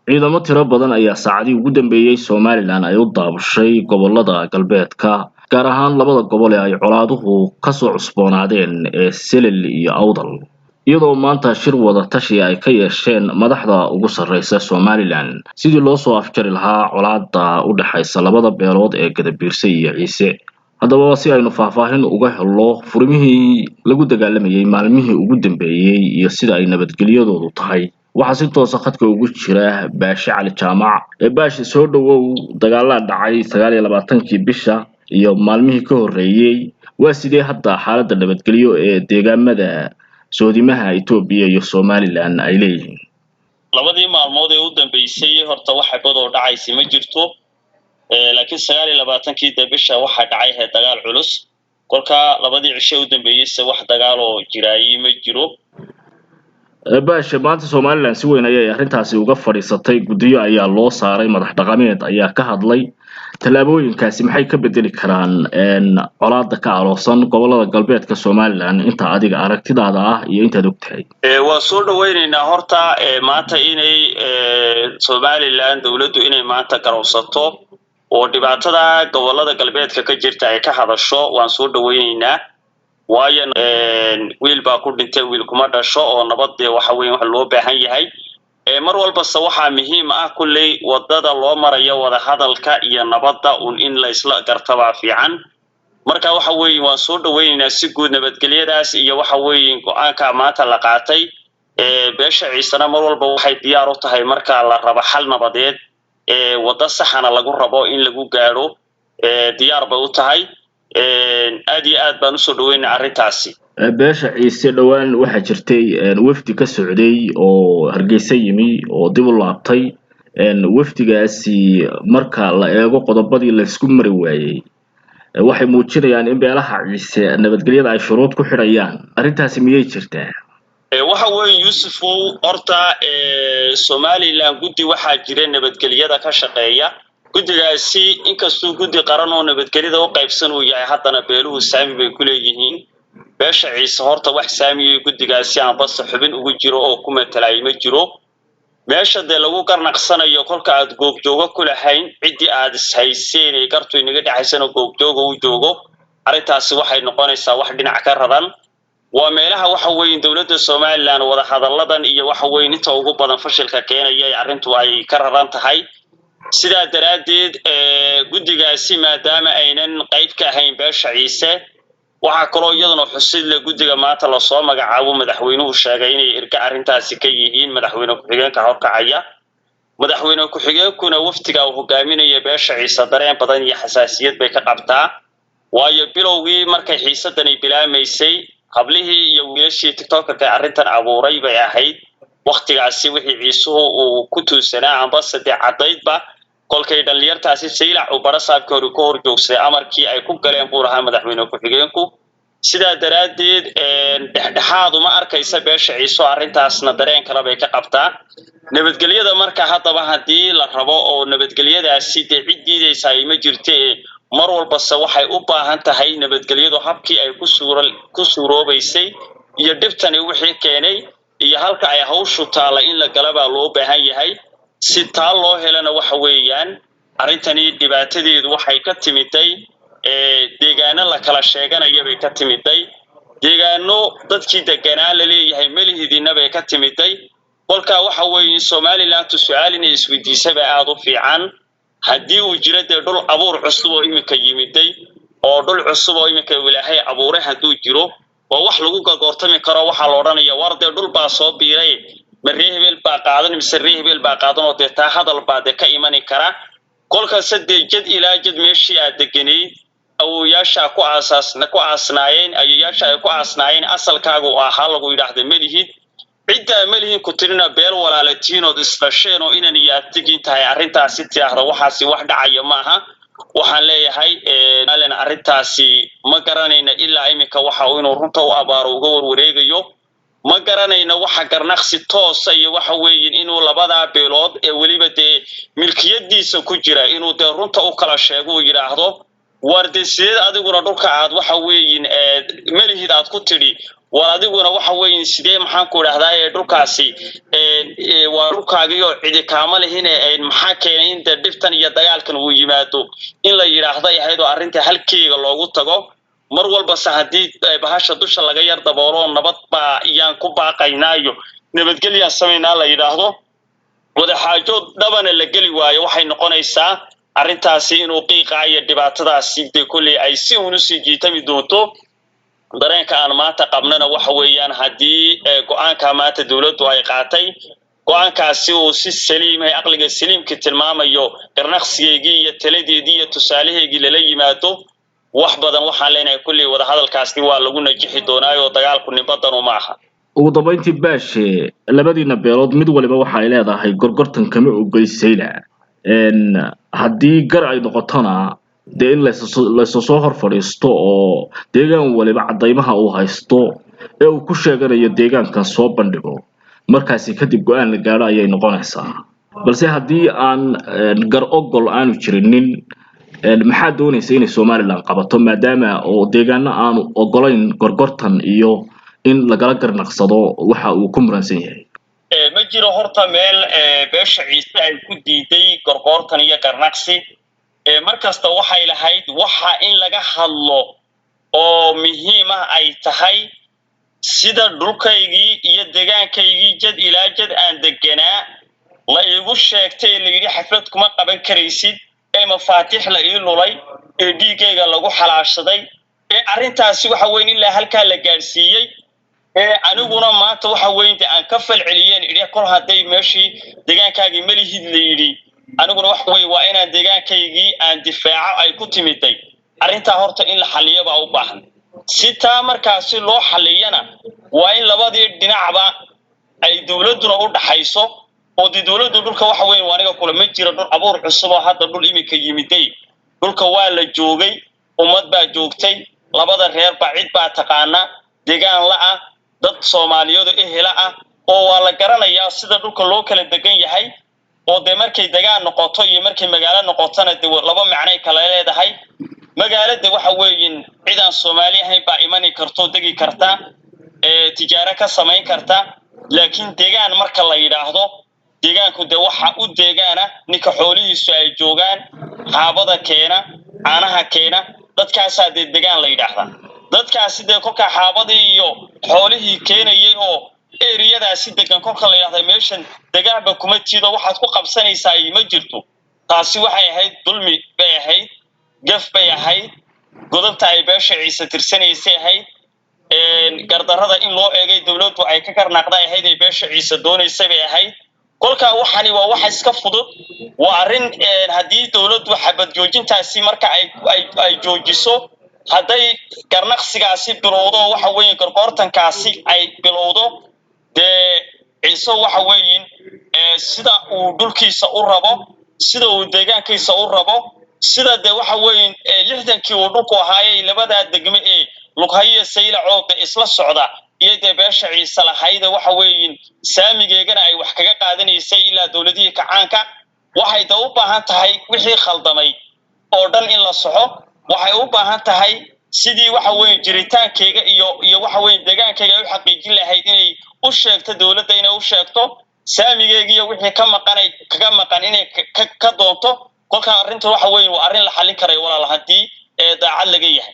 Ciidamo tiro badan ayaa saacadihii ugu dambeeyay Somaliland ay u daabushay gobolada galbeedka, gaar ahaan labada gobol ee ay colaaduhu ka soo cusboonaadeen ee Selel iyo Awdal, iyadoo maanta shir wada tashi ay ka yeesheen madaxda ugu sarreysa Somaliland sidii loo soo afjari lahaa colaadda u dhaxaysa labada beelood ee Gadabiirse iyo Ciise. Haddaba si aynu faahfaahin uga helno furimihii lagu dagaalamayay maalmihii ugu dambeeyay iyo sida ay nabadgelyadoodu tahay, waxaa si toosa khadka ugu jira Baashe Cali Jaamac. Ee Baashe, soo dhawow. Dagaalaa dhacay 29-kii bisha iyo maalmihii ka horreeyay. Waa sidee hadda xaaladda nabadgelyo ee deegaamada soodimaha Itoobiya iyo Somaliland ay leeyihiin? Labadii maalmood ee u dambeysay horta wax xabad oo dhacaysa ma jirto, laakiin 29-kii de bisha waxaa dhacay he dagaal culus. Kolka labadii cishe u dambeeyeyse wax dagaal oo jiraayey ma jiro. Baashe, maanta Somaliland si weyn ayay arrintaasi uga fadhiisatay, guddiyo ayaa loo saaray, madax dhaqameed ayaa ka hadlay. Tallaabooyinkaasi maxay ka bedeli karaan colaadda ka aloosan gobolada galbeedka Somaliland, inta adiga aragtidaada ah iyo intaad ogtahay? Waa soo dhawaynaynaa horta maanta inay Somaliland dowladdu inay maanta garowsato oo dhibaatada gobolada galbeedka ka jirta ay ka hadasho, waan soo dhawaynaynaa. Waayo wiil baa ku dhintay, wiil kuma dhasho, oo nabad dee waxa weeye wax loo baahan yahay mar walbase. Waxaa muhiim ah kulley wadada loo marayo wadahadalka iyo nabadda un in la isla gartabaa fiican. Marka waxa weeye waan soo dhawaynaynaa si guud nabadgelyadaas iyo waxa weeye go-aanka maanta la qaatay. Beesha Ciisena mar walba waxay diyaar u tahay marka la rabo xal nabadeed, waddo saxana lagu rabo in lagu gaadho, diyaar bay u tahay. Aad iyo aad baan usoo dhaweynaa arrintaasi. Beesha Ciise dhowaan waxaa jirtay wafdi ka socday oo Hargeysa yimi oo dib u laabtay. Wafdigaasi marka la eego qodobadii laysku mari waayey, waxay muujinayaan in beelaha Ciise nabadgelyada ay shuruud ku xidhayaan. Arrintaasi miyay jirtaa? Waxa weeye Yuusufow, horta Somaliland guddi waxaa jira nabadgelyada ka shaqeeya. Guddigaasi inkastuu guddi qaran oo nabadgelyada u qaybsan uu yahay, haddana beeluhu saami bay ku leeyihiin. Beesha Ciise horta wax saamiyey guddigaasi aanbase xubin ugu jiro oo ku matalay ma jiro. Meesha dee lagu garnaqsanayo kolka aad goobjoogo ku lahayn, ciddii aad ishayseen ee gartu inaga dhexaysana goobjooga u joogo, arrintaasi waxay noqonaysaa wax dhinac ka raran. Waa meelaha waxa weeye dowladda Somaliland wadahadalladan iyo waxa weeye inta ugu badan fashilka keenaya ee arrintu ay ka raran tahay. Sidaa daraaddeed guddigaasi maadaama aynan qayb ka ahayn beesha Ciise, waxaa kaloo iyaduna xusid leh guddiga maanta lasoo magacaabo, madaxweynuhu sheegay inay erga arrintaasi ka yihiin madaxweyne ku-xigeenka horkacaya. Madaxweyne ku-xigeenkuna wafdiga uu hogaaminaya beesha Ciise dareen badan iyo xasaasiyad bay ka qabtaa. Waayo bilowgii markay xiisadani bilaamaysay, hablihii iyo wiilashii TikTokerka arrintan abuuray bay ahayd. Waktigaasi wixii Ciisuhu uu ku tuusanaa ambase dee caddaydba kolkay dhallinyartaasi Saylac uu barasaabkii hore ku hor joogsaday amarkii ay ku galeen buu lahaa madaxweyne ku-xigeenku. Sidaa daraaddeed dhexdhexaad uma arkaysa beesha Ciiso, arrintaasna dareen kale bay ka qabtaa. Nabadgelyada marka haddaba haddii la rabo oo nabadgelyadaasi dee cid diidaysa ay ma jirte, mar walbase waxay u baahan tahay nabadgelyadu habkii ay ku suuroobaysay iyo dhibtani wixii keenay iyo halka ay hawshu taalla in la gala baa loo baahan yahay. Si taa loo helana waxa weeyaan arrintani dhibaatadeedu waxay ka timiday deegaano la kala sheeganaya bay ka timiday, deegaano dadkii deganaa la leeyahay melihidina bay ka timiday. Kolkaa waxa weeye Somalilandu su-aal inay isweydiisaba aada u fiican: haddii uu jiro dee dhul abuur cusub oo iminka yimiday oo dhul cusub oo iminka Ilaahay abuuray hadduu jiro, waa wax lagu gagoortami karo. Waxaa la odhanaya war dee dhul baa soo biiray, ma ree hebel baa qaadan mise ree hebel baa qaadan? Oo dee taa hadal baa dee ka imani kara. Kolkaase dee jad ilaa jad meeshii aad deganayd, awowayaashaa ku aasaas ku aasnaayeen, ayoyaasha ay ku aasnaayeen, asalkaagu u ahaa, lagu yidhaahda melihid. Ciddaa melihin ku tirina beel walaalatiinood isdhasheen oo inan iyo adtigiin tahay arrintaasi tiaahda, waxaasi wax dhacaya maaha. Waxaan leeyahay malen arrintaasi ma garanayna ilaa iminka waxa inuu runta u abaaro uga warwareegayo ma garanayna. Waxa garnaqsi toosa iyo waxa weeye inuu labadaa beelood ee weliba dee milkiyadiisa ku jira inuu dee runta u kala sheego, uu yidhaahdo war dee sideed adiguna dhulka aad waxa weeyin melihid aad ku tidhi. War adiguna waxa weeye sidee, maxaan ku idhahdaa, dhulkaasi waa dhulkaagii oo cidi kaama lihine, maxaa keenay in dee dhibtan iyo dagaalkan uu yimaado? In la yidhaahday ahayd oo arrinta halkeega loogu tago. Mar walbase haddii bahasha dusha laga yar daboolo, nabad baa iyaan ku baaqaynaayo, nabadgelyaan samaynaa la yidhaahdo, wadaxaajood dhabana la geli waayo, waxay noqonaysaa arrintaasi inuu qiiqaa iyo dhibaatadaasi dee kolley ay si uun usii jiitami doonto. Dareenka aan maanta qabnana waxa weeyaan, haddii go-aanka maanta dowladdu ay qaatay, go-aankaasi uu si saliimay, aqliga saliimka tilmaamayo, garnaqsigeygii iyo taladeedii iyo tusaalaheygii lala yimaado, wax badan waxaan leenahay kulley wadahadalkaasi waa lagu najixi doonaayo, dagaalku nimbadanu ma aha. Ugu dambayntii Baashe, labadiina beelood mid waliba waxa ay leedahay gorgortan kama ogeysayna. Haddii gar ay noqotona dee in laysu soo hor fadhiisto oo deegaan waliba caddaymaha uu haysto ee uu ku sheeganayo deegaankan soo bandhigo, markaasi kadib go-aan la gaadho ayay noqonaysaa. Balse haddii aan gar ogol aanu jirinin, maxaa doonaysa inay Somaliland qabato, maadaama oo deegaano aanu ogolayn gorgortan iyo in lagala garnaqsado waxa uu ku muransan yahay? Ma jiro horta meel beesha Ciise ay ku diiday gorgortan iyo garnaqsi. Mar kasta waxay lahayd waxa in laga hadlo oo muhiim ah ay tahay sida dhulkaygii iyo degaankaygii jad ilaa jad aan deganaa la iigu sheegtay, la yidhi xaflad kuma qaban karaysid, ee mafaatiix la ii lulay, ee dhiiggayga lagu xalaashaday, ee arrintaasi waxa weyn ilaa halkaa la gaadhsiiyey, ee aniguna maanta waxa weyn de aan ka falceliyeen idhi, kol hadday meeshii degaankaagii malihid la yidhi, aniguna waxa weye waa inaan deegaankaygii aan difaaco ay ku timiday. Arrintaa horta in la xalliyo baa u baahan. Si taa markaasi loo xalliyana waa in labadii dhinacba ay dowladduna u dhaxayso, oo dee dowladdu dhulka waxa weyn aniga kula ma jira dhul abuur cusub oo hadda dhul iminka yimiday. Dhulka waa la joogay, ummad baa joogtay, labada reerba cid baa taqaana, deegaan la ah, dad Soomaaliyeed oo ehela ah, oo waa la garanayaa sida dhulka loo kala degan yahay. Oo dee markay degaan noqoto iyo markay magaalo noqotona dee laba macnay kala leedahay. Magaalada waxa weeyin cid aan Soomaali ahayn baa imani karto, degi karta, ee tijaaro ka samayn karta. Laakiin deegaan marka la yidhaahdo, deegaanku dee waxa u deegaana ninka xoolihiisu ay joogaan, xaabada keena, caanaha keena, dadkaasaa dee degaan la yidhaahdaa. Dadkaasi dee kolkaa xaabadii iyo xoolihii keenayay oo eriyadaasi degan, kolka la yidhahda meeshan degaanba kuma jido, waxaad ku qabsanaysaa ma jirto. Taasi waxay ahayd dulmi bay ahayd, gaf bay ahayd, godobta ay beesha Ciise tirsanaysay ahayd, gardarrada in loo eegay dowladdu ay ka garnaaqday ahayd, ay beesha Ciise doonaysay bay ahayd. Kolkaa waxani waa wax iska fudud, waa arrin haddii dowladdu xabad joojintaasi marka ay joojiso, hadday garnaqsigaasi bilowdo, waxa weeye gorgortankaasi ay bilowdo, dee Ciise waxa weeyin sida uu dhulkiisa u rabo, sida uu deegaankiisa u rabo, sida dee waxa weeye 60kii uu dhulku ahaayey, labadaa degme ee Lughayo Saylac de isla socda iyo dee beesha Ciise lahayda, waxa weeyin saamigeegana ay wax kaga qaadanaysay ilaa dowladihii kacaanka. Waxay da u baahan tahay wixii khaldamay oo dhan in la soxo. Waxay u baahan tahay sidii waxa weeye jiritaankeyga iyo waxa weeye deegaankeyga ay u xaqiijin lahayd inay u sheegto dowladda, inay u sheegto saamigeega iyo wixii ka maqanay kaga maqan inay ka doonto. Kolkaa arrinta waxa weeye waa arrin la xallin karayo walaal, haddii daacad laga yahay.